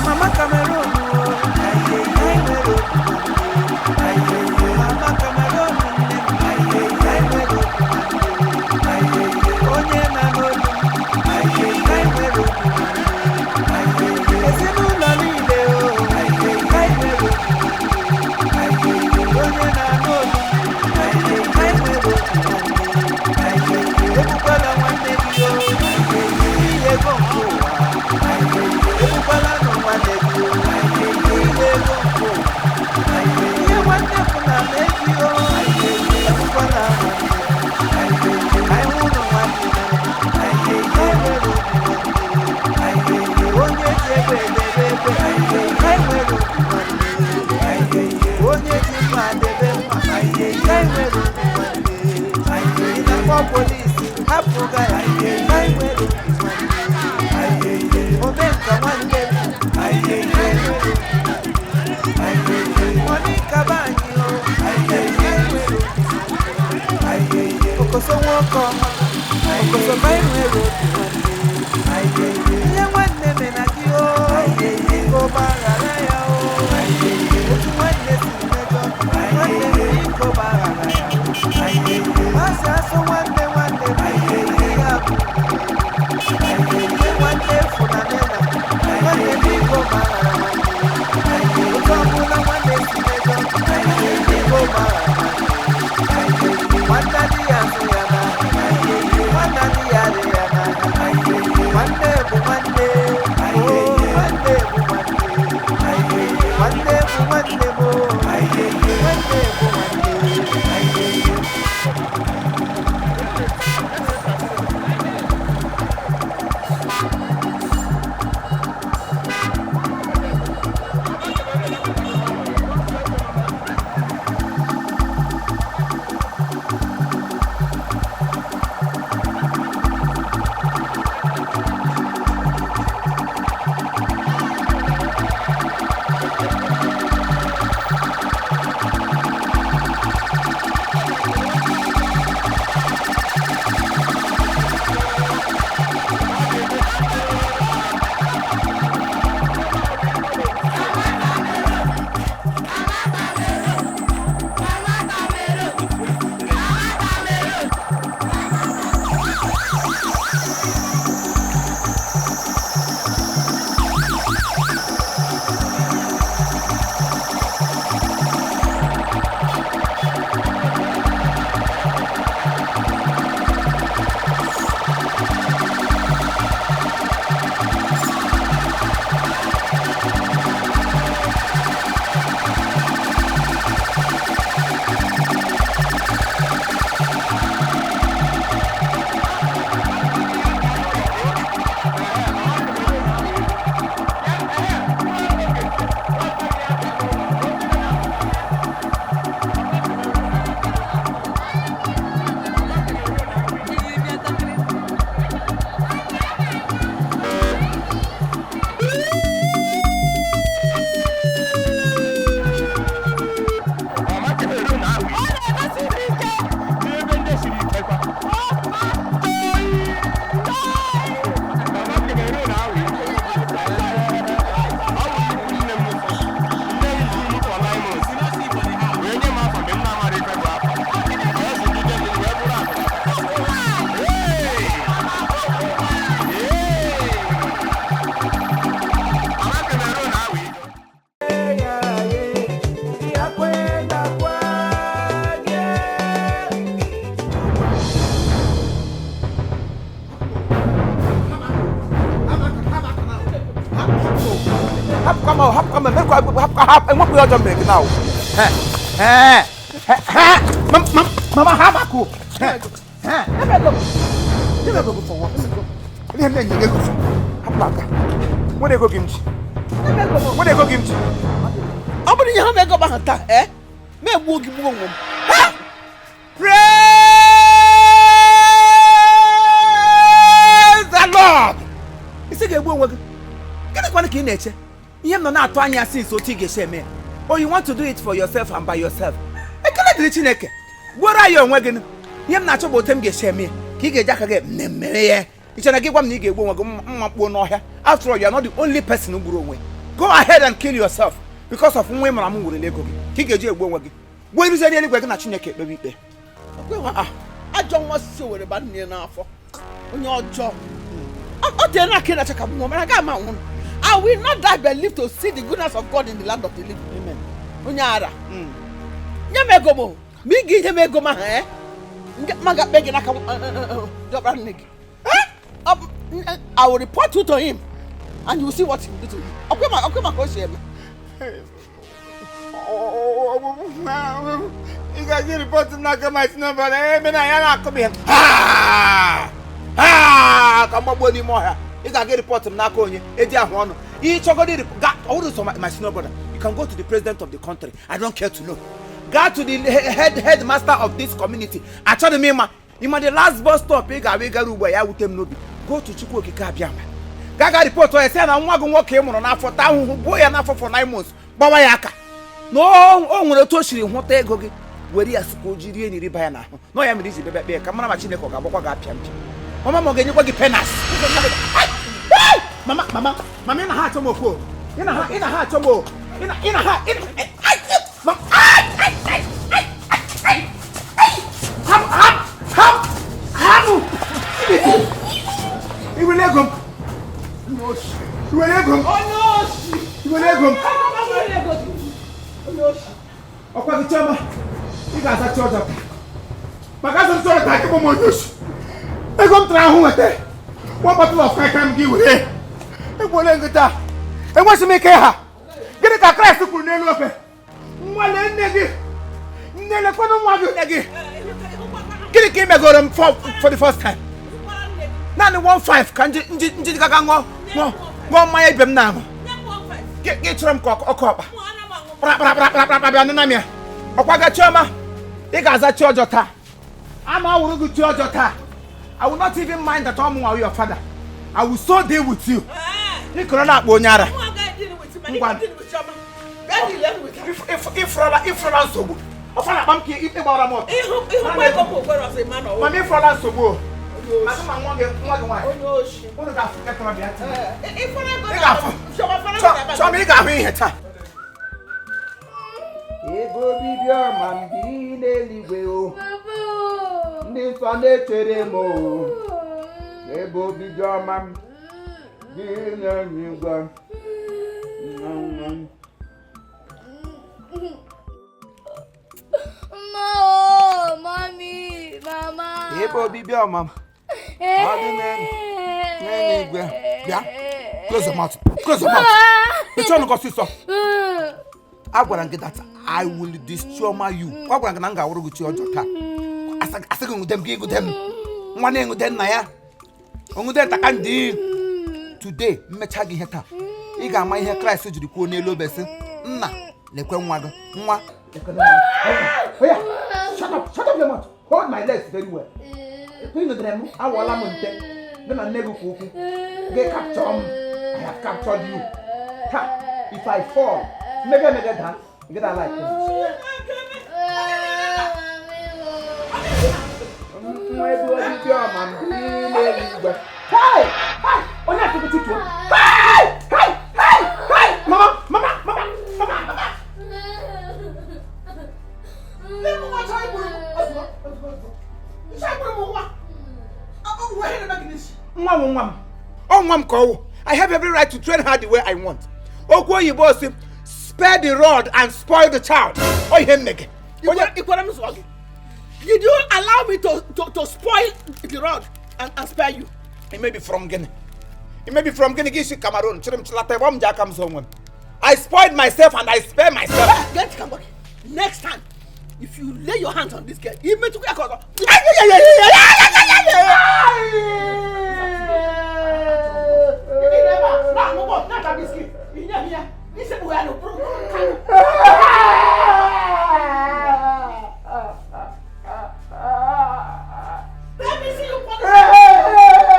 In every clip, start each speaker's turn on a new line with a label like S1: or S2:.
S1: Mama Cameroon, oh, I nwere obi nwanne. Mama Cameroon, nne m, I nwere obi nwanne. Onye na n'olu m, I nwere obi nwanne. Ezinụlọ niile, oh, I nwere obi nwanne. Onye na n'olu m, I nwere obi nwanne. Ebukwala nwanne gị, oh, n'ihi ego nke ụwa. Ebukwala nụ nwanne gị, oh, n'ihi ego nke ụwa. Ihe nwanne m na mebi o, ebukwala nwanne. Ka anyị hụ nụ nwanne n'anya. Ka anyị nwere obi nwanne. Onye ji egbe debe egbe. Ka anyị nwere obi nwanne. Onye ji mma debe mma. Ka anyị nwere obi nwanne. Ị na-akpọ polisi, hapụ ga ya. Ka anyị nwere obi nwanne. Omenka nwanne m. Ka anyị nwere obi nwanne. Monica Banyo, Okoso nwoke ọma, Okoso ma nwere obi nwanne. Ihe nwanne me na gị o, biko gbaghara ya o. Otu nwanne si mejọ, nwanne m biko gbaghara ya. Asị asụ nwanne nwanne m, ihe a bụ ihe nwanne funanena, nwanne biko gbaghara nwanne. Otu ọbụla nwanne si mejọ, nwanne biko gbaghara nwanne. Nwanne adịghị azụ ya n'ahịa, nwanne adịghị arị ya n'ahịa. Biko, hapụ, enwepụ ihe ọjọọ mere gị na awụ. Mama, hapụ akụ. Ego for what? Ihe m na-enye gị ego for? Hapụ aka. Nwere ego gị m ji. Nwere ego gị m ji.
S2: Ọ bụrụ ihe ha m ego m ahụ taa, ee, ma egbuo gị, gbuo onwe m.
S1: Praise the Lord! Isi ga-egbu onwe gị. Gịnị kwanụ ka ị na-eche? Ihe m nọ na-atụ anya since, otu ị ga-esi eme ya. Oh, you want to do it for yourself and by yourself. Ekele dịrị Chineke. Gbuoro ya onwe gị nụ. Ihe m na-achọ bụ otu m ga-esi eme ya. Ka ị ga-eji aka gị mmemme ya. Ị chere gị gwa m na ị ga-egbu onwe gị mma mkpuo n'ọhịa. After all, you are not the only person who gburu onwe. Go ahead and kill yourself because of nwa ị mara m werele ego gị. Ka ị ga-eji egbu onwe gị. Gbuo iruzie n'eluigwe, gị na Chineke ekpebe ikpe.
S2: Ajọ nwa si Owere ba nne n'afọ, onye ọjọọ. Ọ dị na aka na-acha ka m nwụọ, mana aga m anwụ. I will not die but live to see the goodness of God in the land of the living.
S1: Amen.
S2: Onye ara, nye m ego m o. Ma ị ga-enye m ego m ahụ, ee, ma ga-akpe gị n'aka diọkpara nne gị. Eh? I will report you to him and you will see what he will do to you. Ọkwe maka o si eme.
S1: Ị ga-eji report m n'aka ma si nọmba na ebe na ya na-akụ m ihe ka m gbagbuo n'ime ọhịa. Ị ga-aga report m n'aka onye eji ahụ ọnụ ịchọgodi ga ọ bụrụ sọ my senior brother. You can go to the president of the country, I don't care to know. Gaa to the headmaster of this community, achọghị m ịma. Ịma the last bus stop ị ga-abịa ịgara ugbu a, ya wute m n'obi. Go to Chukwu Okike Abịama, gaa ga report ya, sị ya na nwa gị nwoke ị mụrụ n'afọ taa ahụhụ, gbuo ya n'afọ for 9 months, gbawa ya aka na o nwere otu o siri hụta ego gị, were ya sị ka o jiri enyi riba ya n'ahụ na ọ ya mere iji bịa kpee ka mara ma Chineke ọ ga-agbakwa gị apịa mpịa. Mama, ma ọ ga-enyekwa gị penas. Mama, mama, mama, ị na ha achọ m okwu o. Ị na ha achọ m o. Ị na ha ị na ai, mama, ai, ai, ai, ai, ai, ai. Hapụ, hapụ, hapụ, hapụ. I were ego m. I were ego m. I were ego m. Ọkwa gị, Chiọma, ị ga-aza chi ọjọọ taa. Maka azụ chọrọ ka akịbụ m onye oshi. Ego m tara ahụ nweta. One bottle of kai m gị were. Egbuola gị taa. Enweghị m ike ịha. Gịnị ka Kraịst kwuru n'elu obe? Nwa, lee nne gị. Nne, lekwanụ nwa gị. Nne gị. Gịnị ka ị megoro m for the first time? Naanị 15 ka nji nji nji gaga ṅụọ ṅụọ ṅụọ mmanya ibe m na-aṅụ. Gị chọrọ m ka ọkụ ọkpa. Kpara kpara kpara kpara bịa nụna m ya. Ọkwa gị, Chiọma, ị ga-aza chi ọjọọ taa. Ama awụrụ gị chi ọjọọ taa. I will not even mind that ọmụ nwa your father. I will so deal with you. Ịkọrọ na-akpọ onye ara. Ngwa. Ịfụrọla nsogbu. Ọfa na-akpa m ka ịgbara m ọtọ. Mama, ịfụrọla nsogbu o. Maka ma nwa gị nwaanyị. Unu ga-afụ nke tọrọ bịa taa. Ị ga-afụ. Chiọma, ị ga-ahụ ihe taa. Ebe obibi ọma m dị n'eluigwe o. Ndị nsọ na-echere m o. Ebe obibi ọma m dị n'eluigwe.
S3: Mama, oh, mommy, mama.
S1: Ebe obibi ọma m ọ dị n'eluigwe. Bịa, close your mouth, close your mouth. Mechie ọnụ gị ọsịsọ. Agwara m gị that I will destroy you. Agwara m gị na m ga-awụrụ gị chi ọjọọ taa. Asị gị ṅụde m, gị ṅụde m. Nwa na-eṅụde nna ya. Oṅụde ntaka ndị. Today, mmecha gị ihe taa. Ị ga-ama ihe Kraịst jiri kwuo n'elu obe, sị, "Nna, lekwe nwa gị." Nwa, lekwe nwa gị. Oya, shut up, shut up your mouth. Hold my legs very well. Ị nụdere m, awọla m nte. Gị na nne gị kwa okwu. Gị capture m. I have captured you. Taa, if I fall, mege mege daa, ị gị like me. Nwa, ebe obibi ọma m dị n'eluigwe. Hey! Hey! Onye atụghị tutuo. Hey! Hey! Hey! Hey! Mama! Mama! Mama! Mama! Mama!
S2: Nne m, nwa chọrọ igburu m ozugbo ozugbo ozugbo. Nchọ igburu m nwa. Ọ bụ ihe na-eme gị n'isi.
S1: Nwa m, nwa m. Ọ nwa m ka ọ wụ. I have every right to train her the way I want. Okwu oyibo si, "Spare the rod and spoil the child." Ọ ihe m mege. Onye
S2: Ikwere m zụọ gị. Did you allow me to spoil the rod and spare you?
S1: It may be from Guinea. It may be from Guinea. Gị si Cameroon chịrị m chịlata ebe ọ m ji aka m zụọ onwe m.
S4: I spoiled myself and I spare myself.
S2: Gee ntị ka m gwa gị. Next time, if you lay your hands on this girl, i metụkwa ya aka ọzọ. Let me see you punish.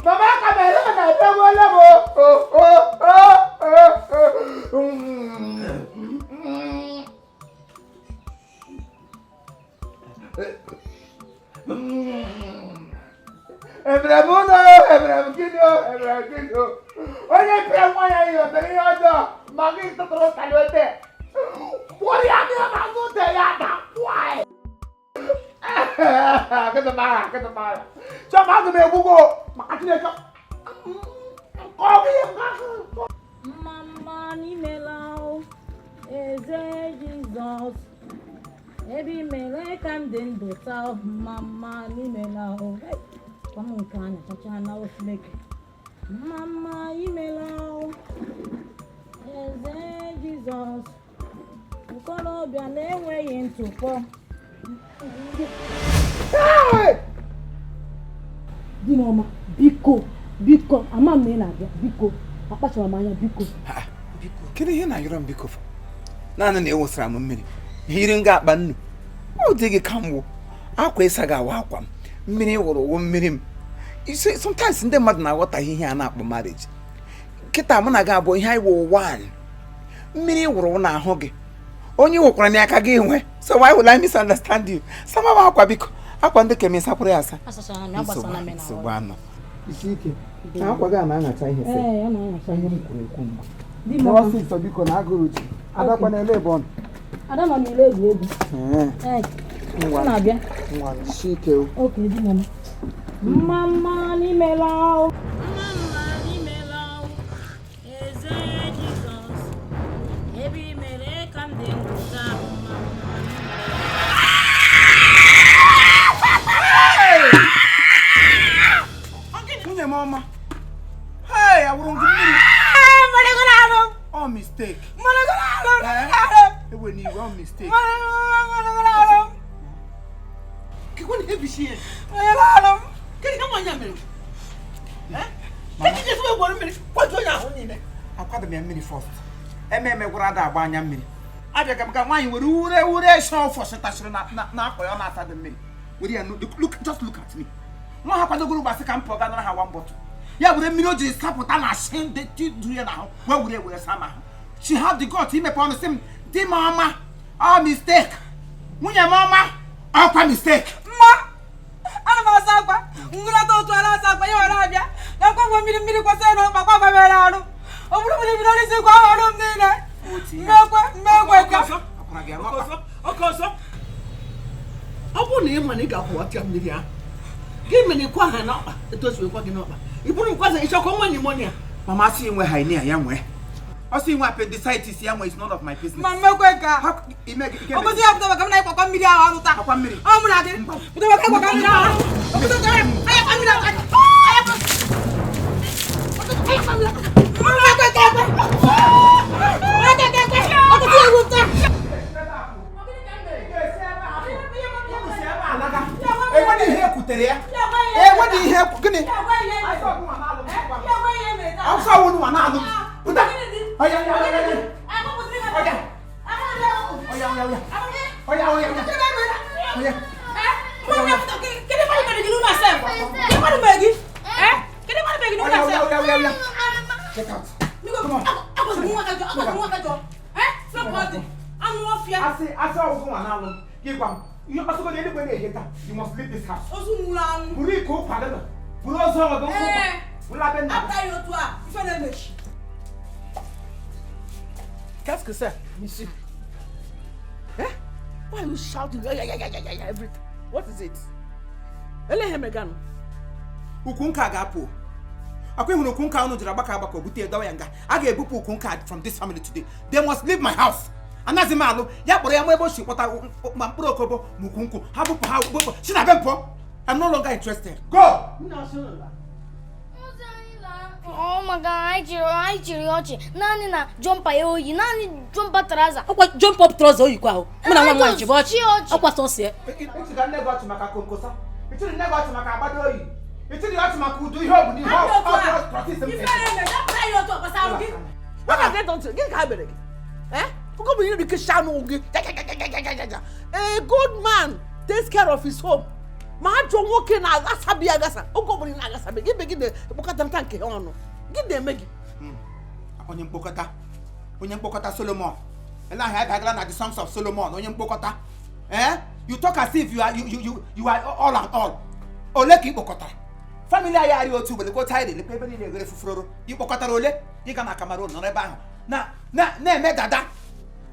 S4: Mama Cameroon abịagwala m o o o Emere m ụlọ, emere m gịnị o, emere m gịnị o. Onye pịa nwa ya ihe, o mere ihe ọjọọ, ma gị tụtụrụ ụtalị ote. Kpụrụ ya dị n'azụ ute ya da kwai. Akịtị mara, akịtị mara. Chiọma, aga m egbu gị o, maka Chineke. Nke ọ bụ ihe nke ahụ.
S5: Mma mma n'imela o, eze Jizọs, ebe i mere ka m dị ndụ taa, mma mma n'imela o. Hey, gwa m nke a na-achacha na o Chineke. Mma mma imela o, eze Jizọs, okorobịa na-enweghị ntụpọ. Di m ọma, biko, biko, ama m na ị na-abịa, biko, akpachara m anya, biko.
S4: Kedu ihe na-ayọrọ m biko for? Naanị na ewesara m mmiri hiri nga akpa nnu ọ dị gị ka mgbu akwa ịsa gị awa akwa m mmiri wụrụ wụ mmiri m. You see, sometimes ndị mmadụ na-aghọtaghị ihe a na-akpọ marriage. Kịta mụ na gị abụọ, ihe anyị wụ one. Mmiri wụrụ n'ahụ gị, onye wụkwara m aka gị nwe, so why will I misunderstand you? Sama m akwa biko, akwa ndị ka m ịsakwara ya asa.
S5: Asachara m ya, gbasara m
S4: Nsogbu
S5: na
S4: anọ isi ike na akwa gị a na-aṅacha ihe.
S5: Ee, ọ na-aṅacha.
S4: Ihe m kwuru ekwu mgbe
S5: Di m ọma.
S4: ọsịsọ biko, na agụrụ ji adakwa n'ele ebe ọ nọ.
S5: Ada nọ n'ile egwu egwu. Ee, ọ na-abịa.
S4: Ngwa, jisie ike o.
S5: Oke, di m ọma. Mma mma n'imela o. Mma mma n'imela o. Eze Jizọs, ebe i mere ka m dị ndụ taa, mma mma n'imela.
S4: Nwunye m ọma, hey, awụrụ m gị mmiri. Ọ mistake. Ewe n'iwe, ọ mistake.
S2: Kekwa na ihe bụ isi ihe? Kedu ihe nwaanyị a mere? Eh? Kedu ihe esi were mmiri kwajuo ya ahụ niile?
S4: Akwado m ya mmiri first, eme eme gwara ada agba anya mmiri abịaga m ka nwaanyị were ure ure esi ọfọ sịtasịrị na akwa ya ọ na-asa dị mmiri were ya. Look, just look at me. Nwa ha kwadogoro gbasị ka m pụọ gaa nara ha one bottle, ya were mmiri o jiri sapụta na shi ndị du ya n'ahụ wee were sa m ahụ. She have the gut imepe ọnụ sị m, "Di m ọma, ọ mistake. Nwunye m ọma, ọkwa mistake."
S6: Mma, ana m asa akwa ngụlata otu ala asa akwa ya were abịa na nkwa mmiri mmiri kwesịrị na ọkpa kwa mere arụ ọ bụrụ mmiri bido n'isi kwa arụ m niile mmekwe mmekwe ka
S4: Akwara gị anọkwa.
S2: Oke ọzọ, ọ bụrụ na ị ma na ị ga-akwụwata mmiri ahụ, gị mere ikwa ha n'ọkpa etu o si wekwa gị n'ọkpa, ị bụrụ nkwazi ịchọkwa nwa pneumonia.
S4: Mama, asị inwe hernia ya nwee, ọsị inwe appendicitis ya nwee, is none of my business.
S6: Ma mmekwe ka
S4: Ime
S6: ọ kwụsị ya pụta maka m na ịkwakwa mmiri ahụ anụta.
S4: Akwa mmiri.
S6: Ọ mụ na gị pụta maka ịkwakwa mmiri ahụ ọ pụta maka ayakwa mmiri ahụ ayakwa ayakwa mmiri ahụ. Mmekwe ka ekwe mmekwe ka ekwe ọ kwụsị egwu taa.
S4: Enweghị ihe ekwutere ya, enweghị ihe gịnị awụsa wụ nwa na-alụ m pụta. Ọya, ọya, ọya, ọya, ọya, ọya, ọya, ọya, ọya, ọya, ọya, ọya, ọya, ọya, ọya, get out. Come on. Asị asị ọgwụgwụ nwa na-alụ m gị gwa m ihe ọsọgoro eluigwe na-ehe taa. You must leave this house. Buru iko ụkwa gị nọ, buru ozu ọgụ nkụ ụkwa buru abịa nna gị.
S2: Qu'est-ce que c'est, monsieur? Eh? Why are you shouting? Yeah, yeah, yeah, yeah, yeah, everything. What is it? Ele ihe meganu.
S4: Ukwu nka ga-apụ akwa ịhụrụ ukwu nka unu jiri agbakọ agbakọ bute edowe ya nga a ga-ebupụ ukwu nka from this family today. They must leave my house. Anaghịzi m alụ ya kpọrọ ya ma ebe o si kpọta ma mkpụrụ okobo ma ukwu nkwụ ha bupụ ha bupụ si na be m pụọ. I'm no longer interested. Go.
S2: Nna asị ụlọ.
S3: Ọ maka anyị chịrị ọchị naanị na jumper ya oyi, naanị jumper trouser.
S5: Ọkwa jump up trouser oyikwa ahụ. Mụ na nwa m nwaanyị chịbụ ọchị.
S3: Chị ọchị.
S5: Ọkwa sọsọ ya.
S4: Ịchịga nne gị ọchị maka konkosa, ịchịrị nne gị ọchị maka agbada oyi, ịchịrị ọchị maka udu ihe ọ bụ n'ihe
S2: Gịnị ka ha mere gị? A good man takes care of his home. Ma ajọ nwoke na-agasabi agasa oge ọbụla ị na-agasabi gị, ibe gị na-ekpokọta nta nke ha ọnụ, gị na-eme gị.
S4: Onye mkpokọta Solomon, ele ahụ abịagala na the Songs of Solomon. Onye mkpokọta, eh, you talk as if you are you you you are all and all. Ole ka ị kpokọtara? Family anyị arị otu ugboro lekọta anyị lekwa ebe niile eghere fufuroro. Ị kpokọtara ole? Ịga na Cameroon nọrọ ebe ahụ na na-eme dada.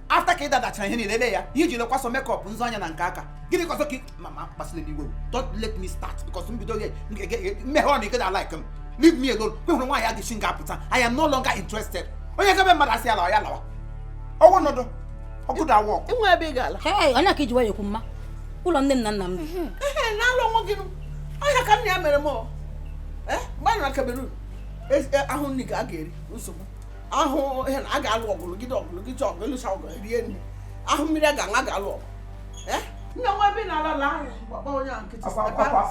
S4: After ka ị dadachara ihe niile, ele ya iji lekwasọ makeup, nzu anya na nke aka. Gịnị ka ọzọ ka mama kpasịrị m iwe? Don't let me start, because m bido mmeghe ọ na ị like m. Leave me alone. Kwe hụrụ nwaanyị adịchi nga apụta. I am no longer interested. Onye gabe mmadụ asị ya lawa, ya lawa. Ọgwụ nọdụ ọgụdụ awọ.
S2: Inwe ebe ị ga-ala.
S5: Hey, onye ka iji nwayọ ekwu mma? Ụlọ nne m na nna m dị.
S2: Ehe, na-alụ onwe gị nụ. Ọhịa ka nna ya mere m o. Mgbe anyị nọ na Cameroon, ahụ nri ka a ga-eri nsogbu, ahụ ihe na a ga-alụ ọgụ, lụgide ọgụ, lụgide ọgụ, ịlụcha ọgụ, rie nri, ahụ mmiri a ga-aṅụ, a ga-alụ ọgụ. Nna nwa ebe ị na-ala ala ahụ, gbakpọ onye ahụ nkịtị.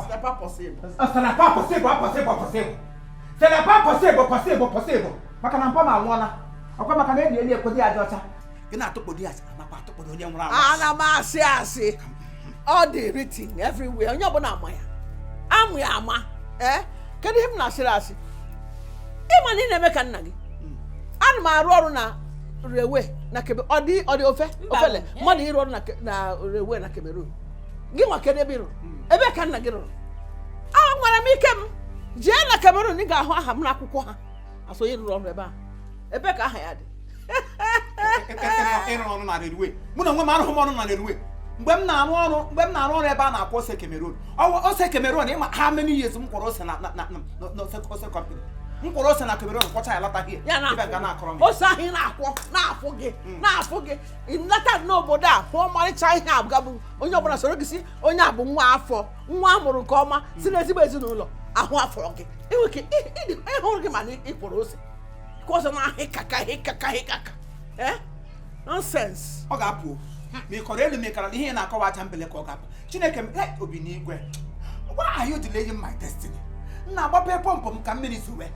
S2: Snepa possible.
S4: Selepa possible, possible, possible. Selepa possible, possible, possible. Maka na mpa m anwụọla. Ọkwa maka na enyi eli ekwedi ya dị ọcha. Gị na-atụkpọdo ya amakwa atụkpọdo onye nwụrụ anwụ.
S2: Ana m asị asị, ọ dị written everywhere, onye ọbụla ama ya, amụ ya ama. Ee, kedu ihe m na-asịrị asị? Ịma na ị na-eme ka nna gị. Ana m arụ ọrụ na railway na Kebe. Ọ dị ofe ofele mmadụ ịrụ ọrụ na railway na Cameroon. Gị nwa, kedu ebe ị rụrụ? Ebe ka nna gị rụrụ? A nwere m ike m jee na Cameroon, ị ga-ahụ aha m n'akwụkwọ ha asụ onye rụrụ ọrụ ebe ahụ. Ebe ka aha ya dị?
S4: Ịrụ ọrụ na railway, mụ na onwe m arụghị m ọrụ na railway. Mgbe m na-arụ ọrụ ebe a na-akwọ ose Cameroon, ọwụ ose Cameroon. Ịma how many years m kwọrọ ose na ose company? M kwọrọ ose na Cameroon, kwọcha ya, lata hie
S2: Ya na
S4: ebe nga na-akọrọ m.
S2: Ose ahụ ị na-akwọ na-afụ gị, na-afụ gị. Nleta n'obodo a, hụ ọmarịcha ihe a bụ onye ọbụla soro gị si onye a bụ nwa afọ, nwa a mụrụ nke ọma si n'ezigbo ezinụlọ. Ahụ afọrọ gị inwe ike ịhụrụ gị, mana ị kwọrọ ose kwọ ose na hịkaka hịkaka hịkaka. Eh, nonsense.
S4: Ọ ga-apụ o. Ma ị kọrọ elu, ma ị kọrọ ihe ị na-akọwa aja mbele ka ọ ga-apụ. Chineke m, hey, obi n'igwe, why are you delaying my destiny? M na-agbape pọmpụ m ka mmiri zuwe,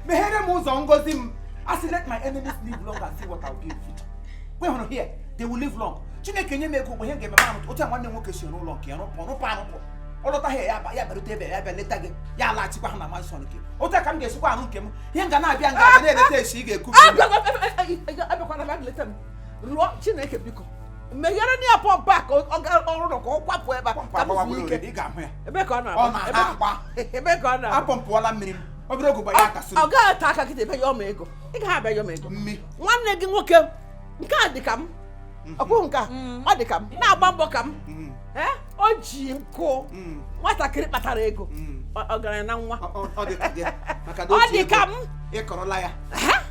S4: meghere m ụzọ ngozi m. Asị, let my enemies live long and see what I'll do in future. We hụrụ here, they will live long. Chineke nye m ego ugbo, ihe m ga-eme m otu a nwanne m nwoke si n'ụlọ nke ya rụpụ rụpụ arụpụ, ọ lọta ha, ya ya bịarute ebe ya bịa leta gị, ya alaghachikwa ha na mansion gị. Otu a ka m ga-esikwa arụ nke m. Ihe m ga na-abịa nga abịa na-eleta esi ị ga-eku.
S2: Abịakwana bịa leta m. Rụọ, Chineke biko meghere na ya pọmpụ a ka ọ ga ọrụ ụlọ ka ọ kwapụ ebe a
S4: pọmpụ
S2: ka m zuo
S4: agbawa
S2: ike.
S4: ị ga-ahụ ya.
S2: Ebe ka ọ
S4: Ọ
S2: na-agba?
S4: na-agba agba.
S2: Ebe ka ọ na-agba?
S4: Apọmpụọla mmiri m obere oge gba ya akasịrị.
S2: Ọ gaghị ata aka kịta ebe ya ọma ego, ị gaghị abịa yọm ego.
S4: Mmi.
S2: Nwanne gị nwoke nke a dị ka m, ọkwụ nke a ọ dị ka m na-agba mbọ ka m. Ee, o ji nkụ nwatakịrị kpatara ego. Ọgaranya na nwa.
S4: Ọ dị ka gị maka na
S2: Ọ
S4: otu
S2: dị
S4: ego
S2: ka m.
S4: Ịkọrọla ya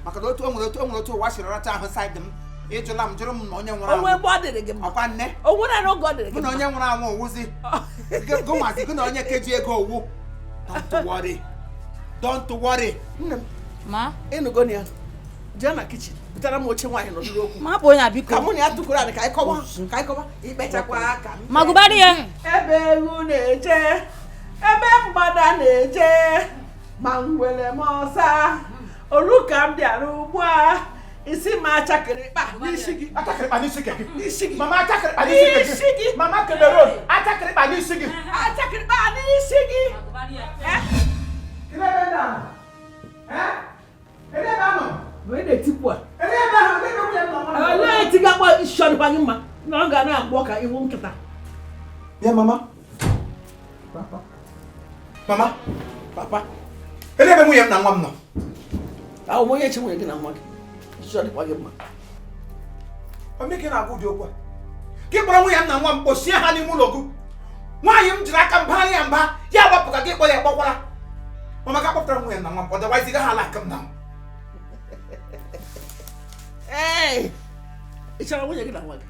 S4: maka na otu o nwere otu o nwere otu ụwa siri racha ahụ side m. Ịjụla m, jụrụ m na onye nwụrụ
S2: Onwe
S4: anwụ
S2: mgbe ọ dịrị gị mma.
S4: Ọkwa nne.
S2: O nwere n'oge ọ dịrị
S4: Mụ
S2: gị
S4: na
S2: mma.
S4: onye nwụrụ anwụ owuzi gụnwazi gụ na onye keji ego owu. Don't worry, don't worry.
S2: Nne m.
S5: Ma.
S2: Ịnụgo na ya, jee na kitchen butere m oche nwaanyị nọdụrụ okwu.
S5: Ma hapụ onye a biko.
S2: Ka mụ na ya tụkwuru anị ka anyị kọwa, ka anyị kọwa ikpechakwa aka m.
S5: Ma gụbarị ya.
S2: Ebe ewu na-eje, ebe mgbada na-eje, ma ngwere ma ọsa olu ka m bịara ugbu a isi m achakịrịkpa n'isi gị.
S4: Achakịrịkpa n'isi gị.
S2: N'isi gị.
S4: Mama, achakịrịkpa n'isi gị.
S2: N'isi gị.
S4: Mama Cameroon, achakịrịkpa n'isi gị.
S2: Achakịrịkpa n'isi gị. Eh?
S4: Ebe ebe ahụ? Eh? Ebe ebe ahụ?
S2: Onye na-etikwu a?
S4: Ebe ebe ahụ? Ebe ebe nwunye m nọ nọ?
S2: Olee etigakwa isi ọdịkwa gị mma na ọ ga na-agbọ ka iwu nkịta?
S4: Bịa, mama. Papa. Mama. Papa. Ebe ebe nwunye m na nwa m nọ?
S2: Ahụ m onye chi nwunye gị na nwa gị, isi ọdịkwa gị mma.
S4: Omeke na-agwa ụdị okwu a. Gị kpọrọ nwunye m na nwa m kpochie ha n'ime ụlọ gị. Nwaanyị m jiri aka m bara ya mba, ya gbapụ ka gị kpọ ya kpọkwara. Mama, ka kpọpụtara nwunye m na nwa m, otherwise ị gaghị ala aka m na.
S2: Ee, ị chọrọ nwunye gị na nwa gị?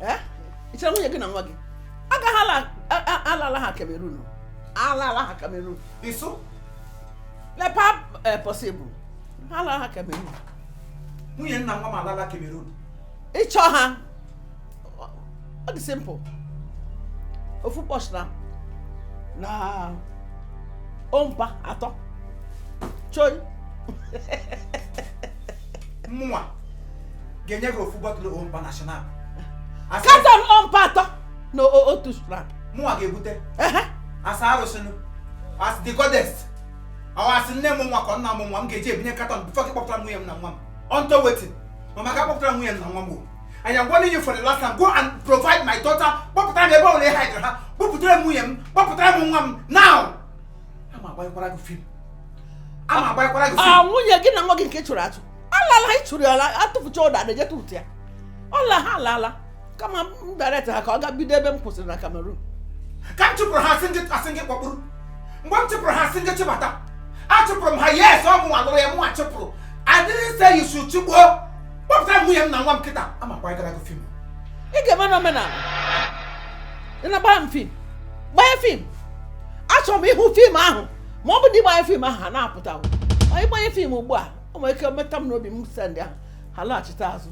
S2: Ee, ị chọrọ nwunye gị na nwa gị? Agaghị ala alala ha Cameroon, alala ha Cameroon.
S4: Isu?
S2: Lepa. Possible ha lara ha Cameroon.
S4: Nwunye nna nwa m alala Cameroon.
S2: Ịchọ ha, ọ dị simple. Ofu ụbọchị na ompa atọ choi.
S4: Mụnwa ga-enye gị ofu bọtụlụ ompa national.
S2: Carton ompa atọ na otu strap.
S4: Mụnwa ga-ebute asa arụsịnụ as the goddess ọ asị nne m nwa ka nna m nwa m ga-eji ebinye carton before gị kpọpụtara nwunye m na nwa m. Onto wetin mama ga kpọpụtara nwunye m na nwa m o. I am warning you for the last time. Go and provide my daughter. Kpọpụtara m ebe ọ bụla ị hidere ha. Kpọpụtara m nwunye m. Kpọpụtara m nwa m now. Ama agbanyekwara gị film. Ama agbanyekwara gị film.
S2: Nwunye gị na nwa gị nke chụrụ achụ alala, ị chụrụ ya ala, atụfucha ụda na-eje tụfụta ya ọla ha alala. Kama m direct ha ka ọ ga bido ebe m kwụsịrị na Cameroon.
S4: Ka m chụpụrụ ha asị gị kpọkpụrụ. Mgbe m chụpụrụ ha asị gị chụbata. Achụpụrụ m ha, yes, ọ mụnwa lụrụ ya, mụnwa chụpụrụ. I didn't say you should chụgbuo. Kpọpụtara m nwunye m na nwa m kịta. Ama agbanyekwara gị film.
S2: Ị ga-eme n'omenala, ị na-agbara m film, gbanye film. Achọrọ m ịhụ film ahụ. Ma ọ bụ na ịgbanye film ahụ, ha na-apụta. Onye gbanye film ugbu a, o nwere ike meta m n'obi m send ahụ, ha laghachite azụ.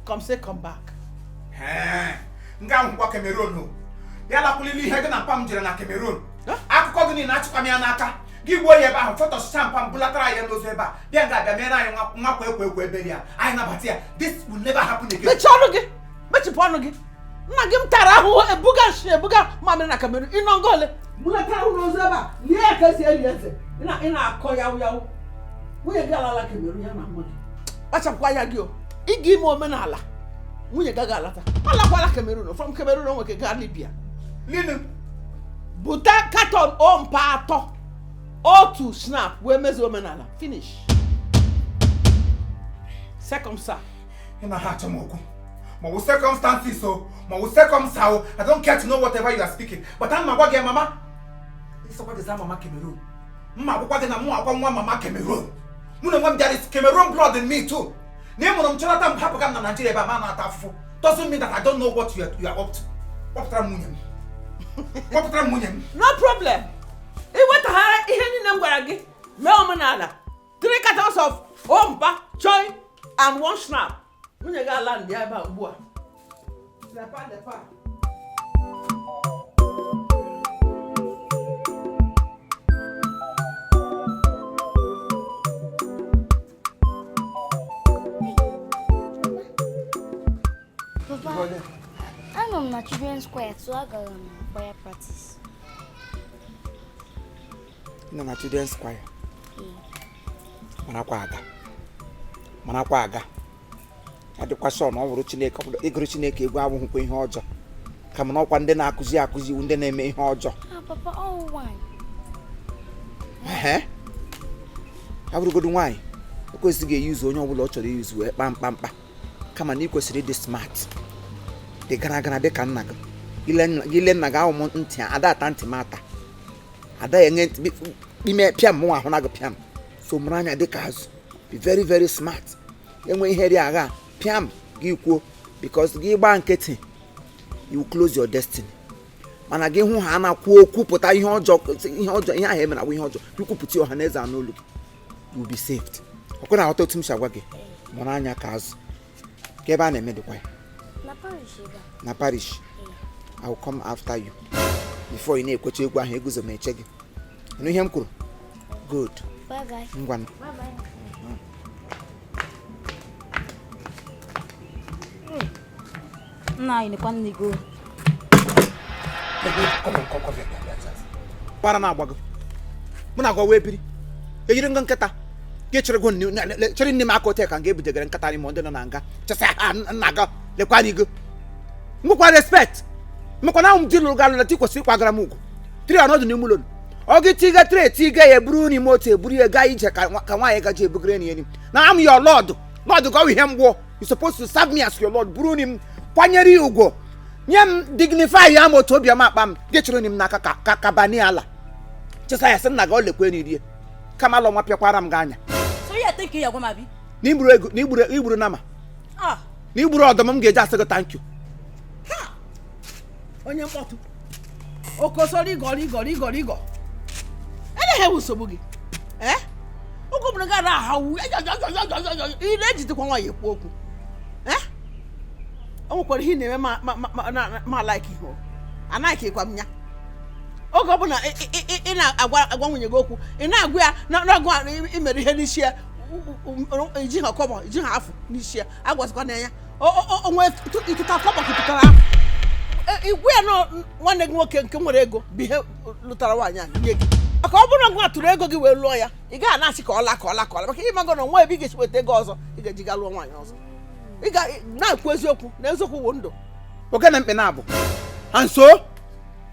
S2: Come say come back.
S4: Nga ahụkwa Cameroon o. Ya lakwulili ihe gị na mpa m jere na Cameroon. Akụkọ gị niile achịkwa m ya n'aka. Gị gbuo ya ebe ahụ, fọtọsịcha mpa m bulatara ya n'ozu ebe a. Bịa nga abịa mere anyị nwakwa ekwe ekwe ebere ya. Anyị nabata ya. This will never happen again.
S2: Mechie ọnụ gị, mechipụ ọnụ gị. Nna gị m tara ahụhụ ebuga nshi ebuga mamịrị na Cameroon. Ịnọ nga ole bulatara ahụ n'ozu ebe a, lie ya ka esi eli eze. Ị na-akọ yawu yawu. Nwunye gị alala Cameroon ya na nwa gị. Kpachapụkwa anya gị o. Ị ga ime omenala, nwunye gị ga-alata. Ọ lakwala Cameroon. From Cameroon o nweke gaa Libya.
S4: Linu.
S2: Bute carton ompa atọ, otu snap, wee mezie omenala. Finish. Second.
S4: Ị na ha achọ m okwu. Ma ọ circumstances o, ma ọ circumstance o, I don't care to know whatever you are speaking. But ana m agwa gị, mama, ịsọkwa gị zaa mama Cameroon. Mma akwụkwọ gị na mụ agwa nwa mama Cameroon. Mụ na onwe m, there is Cameroon blood in me too. Na ị mụrụ m chọrọta m hapụga m na Nigeria ebe a ma na-ata afụfụ. Doesn't mean that I don't know what you are up to. Kpọpụtara m nwunye m. Kpọpụtara m nwunye m.
S2: No problem. Iwetaghara ihe niile m gwara gị, mee omenala, three cartons of ompa choi and one snap, nwunye gị ala ndị ebe a ugbu a. Lepa lepa.
S3: Papa, anọ m na Children's Choir, so agara m choir practice.
S4: Nọ na Children's Choir? Marakwa aga, marakwa aga. Adịkwa sure na ọ bụrụ Chineke, ọ bụrụ ịgụrụ Chineke egwu abụghịkwa ihe ọjọọ, kama na ọkwa ndị na-akụzi akụzi iwu ndị na-eme ihe ọjọọ.
S3: Ah, papa, ọ nwanyị.
S4: Ehe, ya bụrụgodu nwaanyị, ekwesịghị eyuzu onye ọbụla ọ chọrọ iyuzu wee kpaa mkpamkpa, kama na ị kwesịrị ịdị smart, dị gara gara dị ka nna gị. Ile nna gị ahụ m ntị ada ata ntị m ata ada enye ntị ime pịam mụ ahụ na gị pịam. So mụrụ anya dị ka azụ, be very very smart. Enwe ihe dị agha pịam gị kwuo, because gị gbaa nkịtị, you close your destiny. Mana gị hụ ha na-akwu okwu pụta ihe ọjọọ, ihe ọjọọ, ihe ahụ emere awụ ihe ọjọọ, gị kwupụta ọha na eze n'olu gị, you will be saved. Ọkwe na aghọta otu m si agwa gị? Mụrụ anya ka azụ. Ka ebe a na-eme dịkwa ya?
S3: Na parish ebe a.
S4: Na parish. I will come after you before ị na-ekwecha egwu ahụ eguzo m eche gị. Ịnụ ihe m kwuru? Good.
S3: Bye bye.
S4: Ngwanụ.
S3: Bye bye.
S5: Nna anyị, nekwa nne gị o.
S4: Para na-agbago mụ na agwa wee biri ejiri ngo nkịta gị chere go chere nne m aka ote ka nga ebujegere nkịta anyị ma ndị nọ na nga chesa ha. Nna gị lekwa anyị go nwekwa respect mekwa na ahụ m di lụrụ gị alụla ti kwesịrị ịkwagara m ugwu tiri ọnọdụ n'ime ụlọ ọ gị tiga tre tiga ya eburu nri moto eburu ya gaa ije ka ka nwaanyị gaji ebugere enyi enyi na am your lord. Lord gị ọ ihe mgwọ. You supposed to serve me as your lord. Buru nri m, kwanyere ya ugwu, nye m dignify ya m otu obiọma akpa m. Gị chịrị nri m n'aka ka bani ala chesa ya sị nna gị ọ lekwe nri kama alọ nwa pịakwara m gị anya.
S5: So you think you agwa m abi?
S4: Na igburu ego na igburu nama.
S5: Ah.
S4: Na igburu ọdụm m ga-eji asị gị thank you.
S2: Onye mkpọtụ okosoro igọ igọ igọ igọ eleghị ewu nsogbu gị. Ee. ọbụla gara ahawu ị na-ejidekwa nwaanyị ekwu okwu. Eh? O nwekwara ihe ị na-eme ma like ihe anaghịkwa m ya. Oge ọbụla ị na-agwa agwa nwunye gị okwu, ị na-agwa ya na ọgụ a ị mere ihe n'isi ya, iji ha kọbọ, iji ha afụ n'isi ya, agwazikwa na ya onwe ịtụta kọbọ ka ịtụtara afụ. Igwe ya na nwanne gị nwoke nke nwere ego bụ ihe lụtara nwaanyị a nye gị, maka ọ bụrụ na gwa tụrụ ego gị wee lụọ ya, ị gaghị na-asị ka ọ laa, ka ọ laa, ka ọ laa, maka ịmago na onwe ebe ị ga-esi weta ego ọzọ ị ga-eji ga lụọ nwaanyị ọzọ. Ị ga na-ekwu eziokwu na eziokwu wụ ndụ.
S4: Ogene mkpe na-abụ ha nso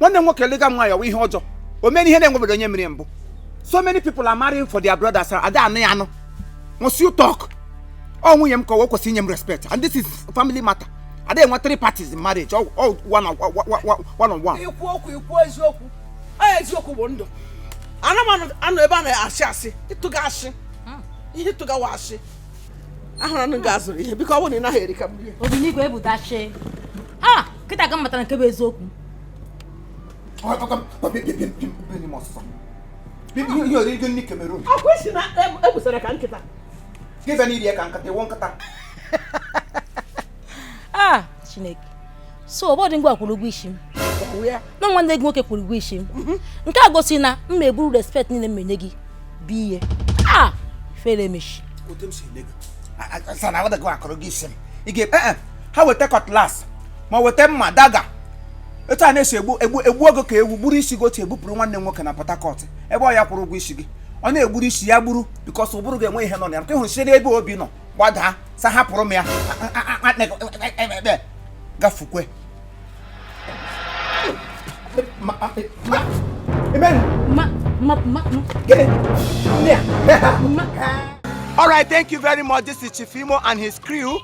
S4: nwanne m nwoke lega m nwaanyị ọwa ihe ọjọọ o mere ihe na-enwebeghị onye mere mbụ. So many people are marrying for their brothers, ada anụ ya anụ. Must you talk? Ọ nwunye m ka o kwesịrị inye m respect, and this is family matter. Ada enwe three parties in marriage, all one on one on one.
S2: Ikwu okwu, ikwu eziokwu. Ọ eziokwu bụ ndụ. Ana m anọ ebe a na-asị asị, ịtụga asị, ihe ịtụgawa asị ahụrụ anụ ga-azụrụ ihe. Biko, ọ bụrụ na ị naghị eri, ka m rie.
S5: Obinigwe ebudachi a kịta ka m matara nke bụ eziokwu.
S4: Ihe oriri nri Cameroon.
S2: Ọkwa isi na ebusara ka nkịta.
S4: Gị bịa n'iri ya ka nkịta, ịwụ nkịta.
S5: A Chineke, so ọbọdị ngwa kwụrụ ụgwọ isi m.
S2: Ọwụ ya.
S5: Na nwanne gị nwoke kwụrụ ụgwọ isi m. Nke a gosi na m ma-eburu respect niile m enye gị bụ ihe a fere emechi.
S4: Otu m si ele gị sa na agadaghị akọrọ gị isi m, ị ga ee ha weta cutlass ma weta mma dagger etu a na-esi egbu egbu egbu oge ka ewu gburu isi gị, otu egbupụrụ nwanne m nwoke na Port Harcourt ebe ọ ya kwụrụ ụgwọ isi gị, ọ na-egburu isi ya gburu because ụbụrụ ga-enwe ihe nọ na ya nke hụrụ si n'ebe obi nọ gbadaa sa hapụrụ m ya gafukwe. Amen.
S5: Ma ma ma.
S4: Gịnị? Ndị a.
S5: Ma.
S4: All right, thank you very much. This is Chief Imo and his crew.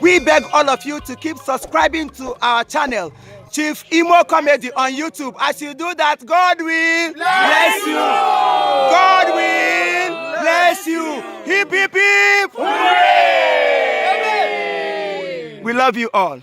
S4: We beg all of you to keep subscribing to our channel, Chief Imo Comedy on YouTube. As you do that, God will bless you. God will bless you. Hip, hip, hip. Hooray! We love you all.